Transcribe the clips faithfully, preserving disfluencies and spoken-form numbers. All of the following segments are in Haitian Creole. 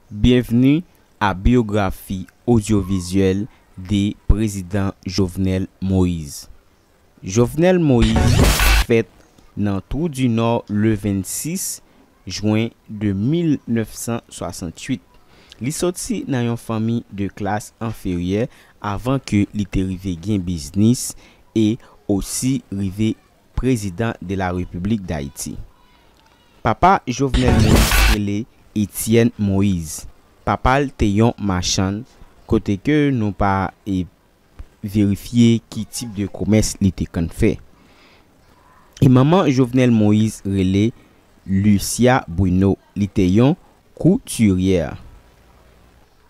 Bienvenue à biographie audiovisuelle de Président Jovenel Moïse. Jovenel Moïse fèt nan Trou di Nò le vennsis jen de mil nèf san swasantuit. Li soti nan yon fanmi de klas enferyè avan ke li te rive gen biznis e osi rive Président de la République d'Haïti. Papa Jovenel Moïse rele Etienne Moïse. Papa l te yon machann, kote ke nou pa e, verifye ki tip de komès li te konn fè. E manman Jovenel Moïse rele Lucia Bruno. Li te yon koutiryè.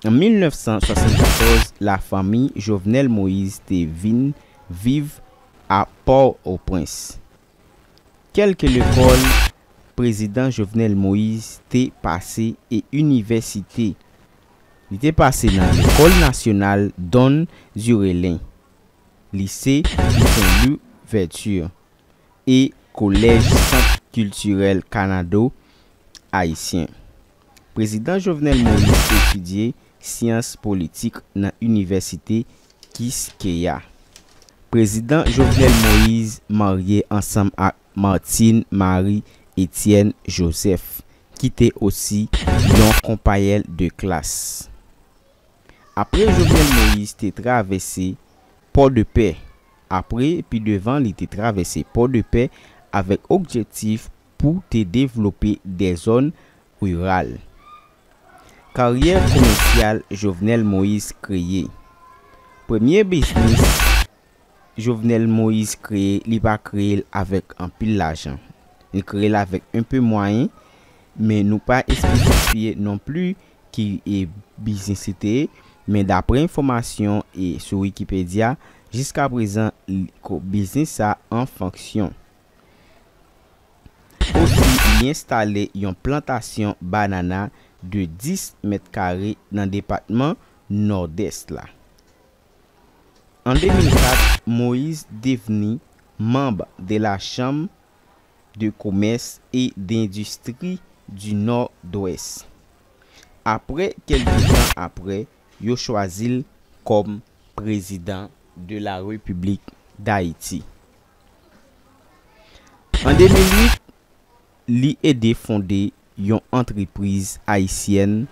An mil nèf san swasannkatòz, lafanmi Jovenel Moïse te vin viv a Pòtoprens. Kèlke lekòl Prezidan Jovenel Moïse te pase e inivèsite. Li te pase nan Lekòl Nasyonal Don Durelin, Lise Toussaint Louverture e Kolèj Sant Kiltirèl Kanado Ayisyen. Prezidan Jovenel Moïse etidye syans politik nan Inivèsite Quisqueya. Prezidan Jovenel Moïse marye ansanm ak Martine Marie Etienne Joseph, ki te osi yon konpayèl de klas. Apre Jovenel Moïse te travèse Pòdepè, apre, pi devan, li te travèse Pòdepè avèk objektif pou te devlope de zòn riral. Karyè komèsyal Jovenel Moïse kreye. Premye biznis Jovenel Moïse kreye, li pa kreye l avèk anpil lajan. Li kreye l avèk enpe mwayen, men nou pa espesifye non pli ki e biznis li te ye, men dapre enfòmasyon e sou Wikipedia, jiska prezan, li, ko-, biznis sa an fonksyon. Osi, li enstale yon plantasyon banana de dis mèt kare nan depatman Nòdès la. An de mil kat, Moïse devni manm de la Chambre de Commerce et d'Industrie du Nord-Ouest. Apre kèlke tan apre, yo chwazi l kòm prezidan de la Repiblik Dayiti. An de mil uit, li ede fonde yon antrepriz ayisyèn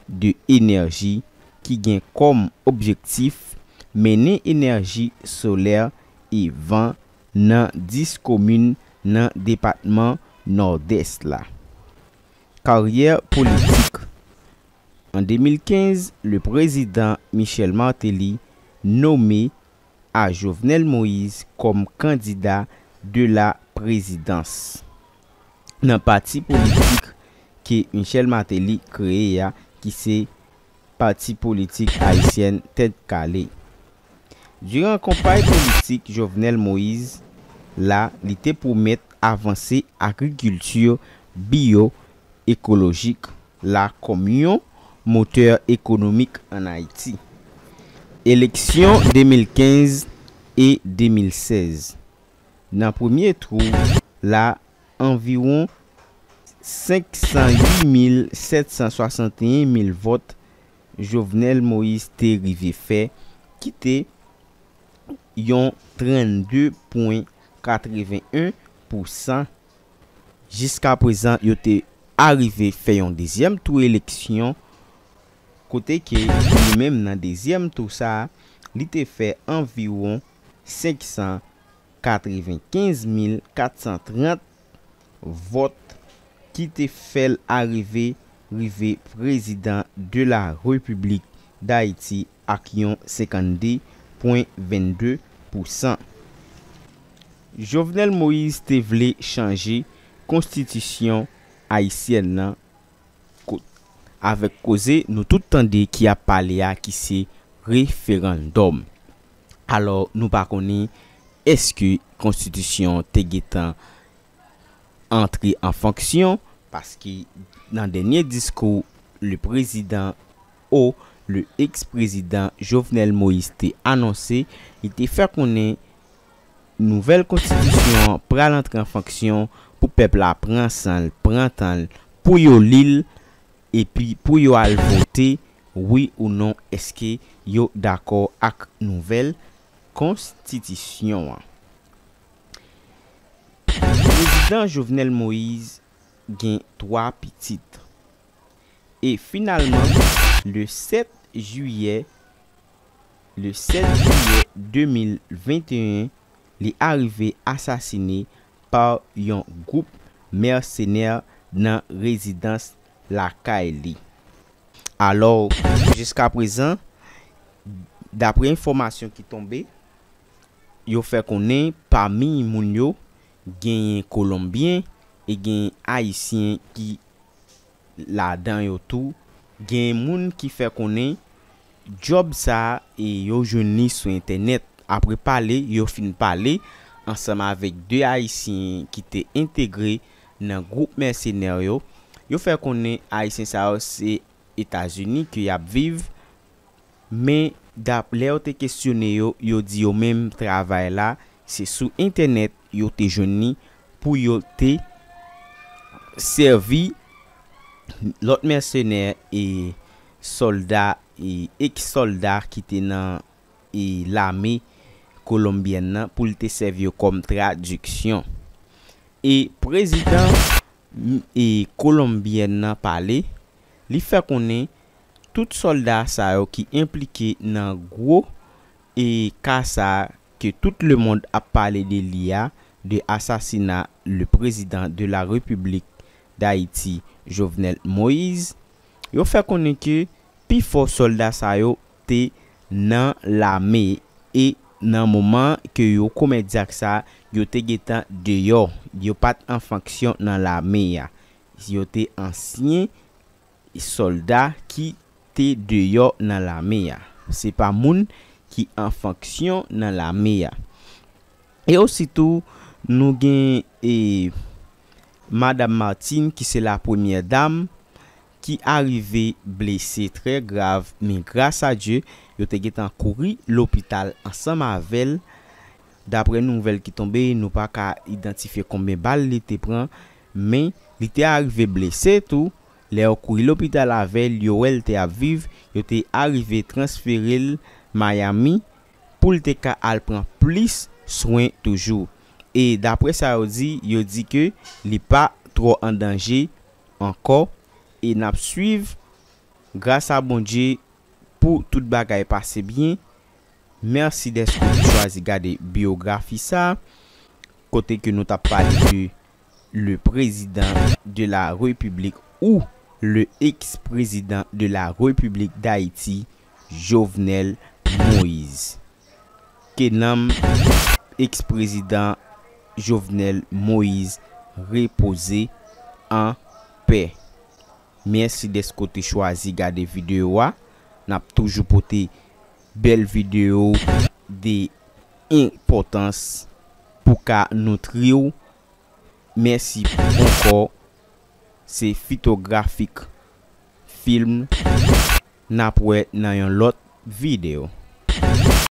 de enèji ki gen kòm objektif mennen enèji solè e van nan dis komin nan depatman Nòdès la. Karyè politik. An de mil kenz, le prezidan Michel Martelly nome a Jovenel Moïse kòm kandida de la prezidans nan pati politik ke Michel Martelly kreye a, ki se Pati Politik Ayisyèn Tèt Kale. Diran kanpay politik Jovenel Moïse la, li te pwomèt avanse agrikilti biyo ekolojik la kòm yon motè ekonomik ann Ayiti. Eleksyon de mil kenz e de mil sèz. Nan premye tou la, anviwon senk san uit mil sèt san swasanteyen mil vòt Jovenel Moïse te rive fè, ki te yon trannde pwen katreven en pousan. Jiska prezan, yo te arive fè yon dezyèm tou eleksyon, kote ke li menm nan dezyèm tou sa a, li te fè anviwon senk san katrevenkenz mil kat san trant vòt, ki te fè l arive, rive prezidan de la Repiblik Dayiti ak yon senkannde pwen vennde pousan. Jovenel Moïse te vle chanje konstitisyon ayisyèn nan, ko-, avèk koze nou tout tande ki ap pale a, ki se referandòm. Alò, nou pa konnen èske konstitisyon te gentan antre an fonksyon, paske nan dènye diskou le prezidan o le eks prezidan Jovenel Moïse te anonse, li te fè konnen nouvèl konstitisyon an pral antre an fonksyon pou pèp la pran san l, pran tan l, pou yo li l, epi pou yo al vote, wi ou non, èske yo dakò ak nouvèl konstitisyon an. Prezidan Jovenel Moïse gen twa pitit. E finalman, le sèt jiyè, le sèt jiyè de mil venteyen, li arive asasine pa yon gwoup mèsenè nan rezidans lakay li. Alò, jiskaprezan, dapre enfòmasyon ki tonbe, yo fè konnen pami moun yo, genyen Kolonbyen e genyen Ayisyen ki ladan yo tou. Gen moun ki fè konnen djòb sa a, e yo jwenn li sou entènèt. Apre pale, yo fin pale ansanm avèk de Ayisyen ki te entegre nan gwoup mèsenè yo. Yo fè konnen Ayisyen sa yo se Etazini ke y ap viv, men dap-, lè yo te kesyone yo, yo di yo menm travay la, se sou entènèt yo te jwenn li pou yo te sèvi lòt mèsenè e sòlda e eks-sòlda ki te nan e lame kolonbyèn nan pou l te sèvi yo kòm tradiksyon. E prezidan m-, e kolonbyèn nan pale, li fè konnen tout sòlda sa yo ki enplike nan gwo e ka sa ke tout lemonn ap pale de li a, de asasina le président de la République d'Haïti, Jovenel Moïse, yo fè konnen ke pifò sòlda sa yo te nan lame e nan moman ke yo komèt zak sa, yo te gentan deyò. Yo pa t an fonksyon nan lame a. Yo te ansyen sòlda ki te deyò nan lame a. Se pa moun ki an fonksyon nan lame a. E ositou, nou gen, e, Madam Martine, ki se la premyè dam, ki arive blese trè grav, men gras a Dye, yo te gentan kouri lopital ansanm avè l. Daprè nouvèl ki tonbe, nou pa ka idantifye konbyen bal li te pran, men li te arive blese tou. Lè yo kouri lopital avè l, yo wè l te ap viv, yo te arive transfere l Miami pou l te ka al pran plis swen toujou. E daprè sa yo di, yo di ke li pa twò an danje ankò, e n ap swiv, gras a Bondye, pou tout bagay pase byen. Mèsi dèske w chwazi gade biyografi sa, kote ke nou t ap pale de le président de la République ou le ex-président de la République d'Haïti, Jovenel Moïse. Ke nanm ex-président Jovenel Moïse repoze an pè. Mèsi dèske w te chwazi gade videyo a. N ap toujou pote bèl videyo de enpòtans pou ka noutri w. Mèsi ankò. Se Fitografik Film. N ap wè nan yon lòt videyo.